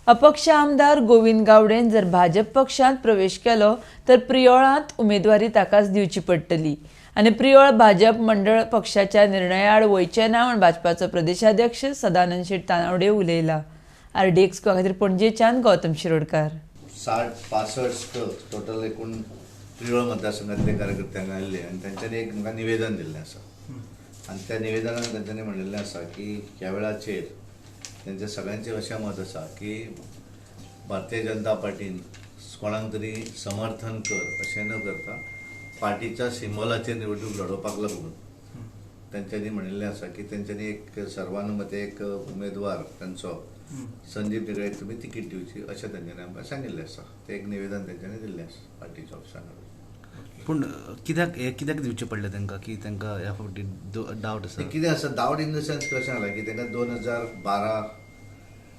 अपक्ष आमदार गोविंद गावडेन जर भाजप पक्षांत प्रवेश केलो तर प्रियोळांत उमेदवारी ताकाच दिवची पडटली आनी प्रियोळ भाजप मंडळ पक्षाच्या निर्णयाआड वयचें ना म्हूण भाजपाचो प्रदेशाध्यक्ष सदानंद शेट तानावडे उलयला. आरडीएक्स खातीर पणजेच्यान गौतम शिरोडकार. 60-65 टोटल एकूण प्रियोळ मतदारसंघातले कार्यकर्ते हांगा आयिल्ले आनी तांच्यांनी एक म्हाका निवेदन दिल्लें आसा आनी त्या निवेदनान तांच्यांनी म्हणिल्लें आसा की ह्या वेळाचेर तांचे सगळ्यांचें अशें मत आसा की भारतीय जनता पार्टीन कोणाक तरी समर्थन कर अशें न करता पार्टीच्या सिंबॉलाचेर निवडणूक लडोवपाक लागून तांच्यांनी म्हणिल्लें आसा की तांच्यांनी एक सर्वानुमते एक उमेदवार तांचो संदीप निगळेक तुमी तिकीट दिवची अशें तांच्यांनी आमकां सांगिल्लें आसा. तें एक निवेदन तांच्यांनी दिल्लें आसा पार्टीच्या ऑफिसान. पूण कित्याक हें कित्याक दिवचें पडलें तांकां की तांकां ह्या फावटी डावट आसा? कितें आसा डावट इन the sense कशें जालां की तांकां 2012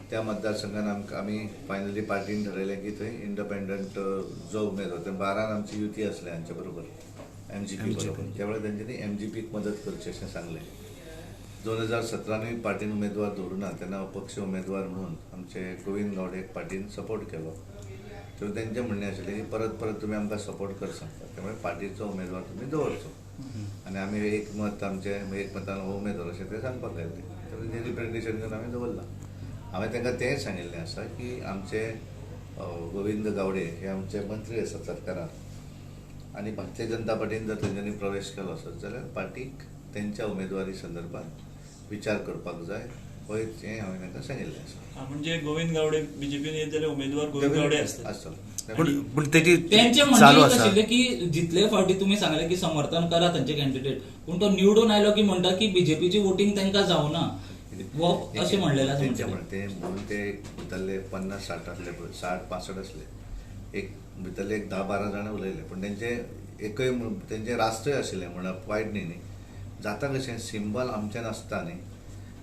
त्या मतदारसंघान आमकां आमी फायनली पार्टीन ठरयलें की थंय इंडिपेंडंट जो उमेदवार थंय 12 आमची युती आसली हांच्या बरोबर एमजीपी बरोबर, त्या वेळार तांच्यांनी एमजीपीक मदत करची अशें सांगलें. 2017 पार्टीन उमेदवार दवरूना तेन्ना अपक्ष उमेदवार म्हणून आमचे गोविंद गावडेक पार्टीन सपोर्ट केलो. तर तेंचें म्हणणें आशिल्लें की परत परत तुमी आमकां सपोर्ट कर सांगता, त्यामुळे पार्टीचो उमेदवार तुमी दवरचो आनी आमी एक मत आमचें एक मतान हो उमेदवार अशें ते सांगपाक लायलें. तें रिप्रेजेंटेशन घेवन आमी दवरलां. हांवें तांकां तेंय सांगिल्लें आसा की आमचे गोविंद गावडे हे आमचे मंत्री आसात सरकारान आनी भारतीय जनता पार्टीन जर तेंच्यांनी प्रवेश केलो आसत जाल्यार पार्टीक तेंच्या उमेदवारी संदर्भात विचार करपाक जाय हो हें हांवें तांकां सांगिल्लें आसा. म्हणजे गोविंद गावडे बीजेपीन येत जाल्यार उमेदवार गोविंद गावडे आसता. पूण तेजी तेंचे म्हणणें आशिल्लें की जितले फावटी तुमी सांगलें की समर्थन करा तांचे कॅन्डिडेट, पूण तो निवडून आयलो की म्हणटा की बीजेपीची वोटींग तांकां जावना अशें म्हणलेलें आसा. तेंचें म्हणणें म्हणून ते भितरले 50-60 आसले पळय, 60-65 आसले, एक भितरले एक 10-12 जाणां उलयले, पूण तेंचे एकय तेंचें राष्ट्रय आशिल्लें म्हणप वायट न्ही. न्ही जाता कशें सिंबल आमचें नासता न्ही,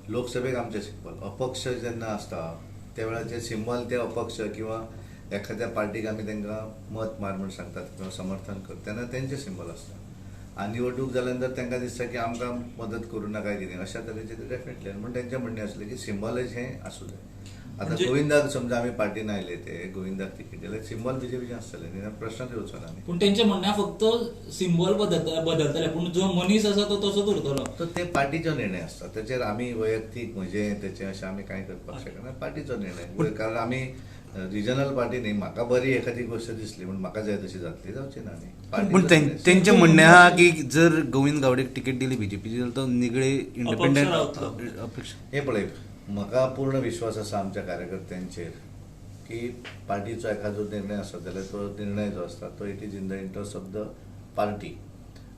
लोकसभेक आमचें सिंबल अपक्ष जेन्ना आसता त्या वेळाचेर सिंबल ते अपक्ष किंवा एखाद्या पार्टीक आमी तांकां मत मार म्हूण सांगतात किंवा समर्थन कर तेन्ना तेंचें सिंबल आसता आनी निवडणूक जाल्या नंतर तांकां दिसता की आमकां मदत करूं नाका कितें अशा तरेचें ते डेफिनेटली. म्हूण तेंचें म्हणणें आसलें की सिंबलच हें आसूं जाय. आतां गोविंदाक समजा आमी पार्टीन आयले ते गोविंदाक तिकीट जाल्यार सिंबल बीजेपीचें आसतलें न्ही, प्रश्नच येवचो ना. पूण तेंचें म्हणणें फक्त सिंबल बदलतले पूण जो मनीस आसा तो तसोच उरतलो. तो ते पार्टीचो निर्णय आसता, तेचेर आमी वैयक्तीक म्हजें तेचें अशें आमी कांय करपाक शकना. पार्टीचो निर्णय, कारण आमी रिजनल पार्टी न्ही. म्हाका बरी एखादी गोश्ट दिसली म्हूण म्हाका जाय तशी जातली जावची ना न्ही. पूण तेंचें म्हणणें आहा की जर गोविंद गावडेक तिकीट दिली बीजेपीची जाल्यार तो निगळे इंडिपेंडंट अपक्ष. हें पळय, म्हाका पूर्ण विश्वास आसा आमच्या कार्यकर्त्यांचेर की पार्टीचो एखादो निर्णय आसत जाल्यार तो निर्णय जो आसता तो it is in the interest of the party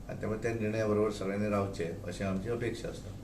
आनी त्यामुळे त्या निर्णया बरोबर सगळ्यांनी रावचें अशें आमची अपेक्षा आसता.